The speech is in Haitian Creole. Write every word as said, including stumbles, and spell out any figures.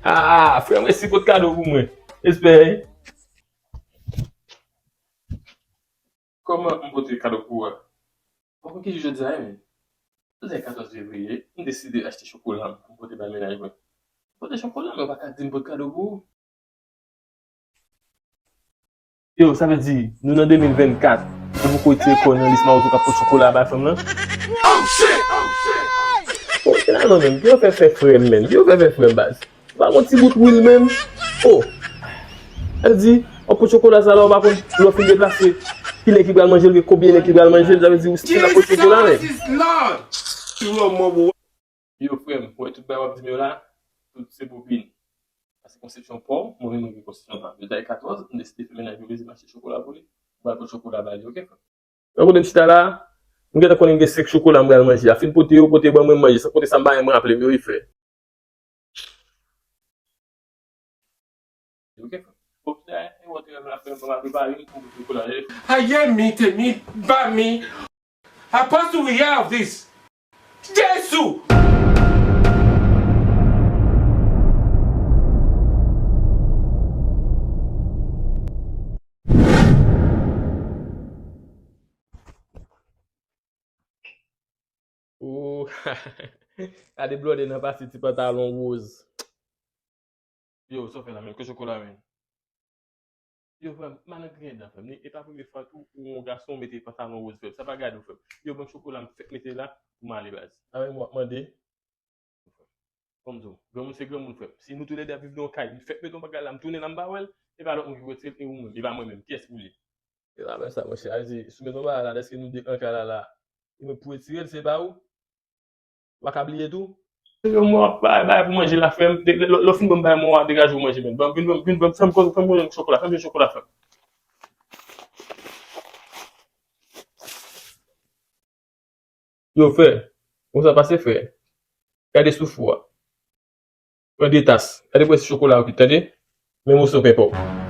Ah, frè mwen, si pot kado pou mwen. Espè. Kòman m pote kado pou ou a? Ou konn ki jou jodi a ye, men? Jodi a katòz fevriye, m deside achte chokola m pou m pote bay mennaj mwen. Pote chokola, men ou pa ka di m pot kado pou ou. Yo, sa vle di, nou nan de mil vennkat, ou poko retire kò w nan lis mawozo k ap pot chokola bay fanm nan? Oh, shit! Oh, shit! Oh, shit! Bon, finalman, menm, ki yo fè fè frè m, menm? Ki yo fè fè frè m, baz? Ou pa gon ti bout wil, menm? Oh! Sa vle di, w ap pot chokola sa la, ou pa konn, lè w fin deplase, kilè ki pral manje l, konbyen nèg ki pral manje l, sa vle di, ou still ap pot chokola, menm. Jesus is Lord! Yo, frè m, ou wè tout bagay w ap di m yo la, tout se pou vini. Sa se konsepsyon pa w, mwen menm mwen gen konsepsyon pa m. Jodi a katòz, m deside fè mennaj mwen plezi, m achte chokola pou li. M pral pot chokola ba li, oke, frè m? Nan kote m chita la, m gentan konnen m gen senk chokola m pral manje. A fin pote yo, pote ban mwen, m manje. San pote sa m pa menm raple m yo, wi, frè. Oke, frè. Bon, e wòtè la, frè m, ban m al prepare m pou chokola. Aye mi, temi, ba mi. Apòs ou ye of this? Jezi! Oh, gade blòdè nan pase ti pantalon woz. Yo, sa w fè la, men? Ke chokola, men? Yo, frè m, m al nan griyen dan, frè m. E pa premye fwa tou ou yon gason mete pantalon woz, frè m. Sa pa gade w, frè m. Yo, ban m chokola m fèk mete la pou m ale, baz. Sa menm w ap mande? Kòm di w, granmoun se granmoun, frè m. Si nou toulède ap viv nan yon kay, li fèk mete yon bagay la, m tounen la, m pa wè l, e pa lòt moun ki pou retire l, e ou menm, e pa mwen menm. Kiyès pou li? E pa menm sa, monchè. A di, si w mete yon bagay la, dèske nou de an kay la, la, e mwen pou retire l, se pa ou? Ou pa ka bliye tou? Yo, mwen ap bay, bay pou manje la, frè m. De, lè, lè, lè w fin ban m bay mwen, w a degaje w manje, men. Ban m, vin, vin, vin, vin, fè m koze, fè m koze chokola, fè m jwenn chokola, frè m. Yo, frè, konsa pase, frè. Gade souf ou a. Pran de tas. Gade prens chokola ou kit, tande? Men moso pen pa w.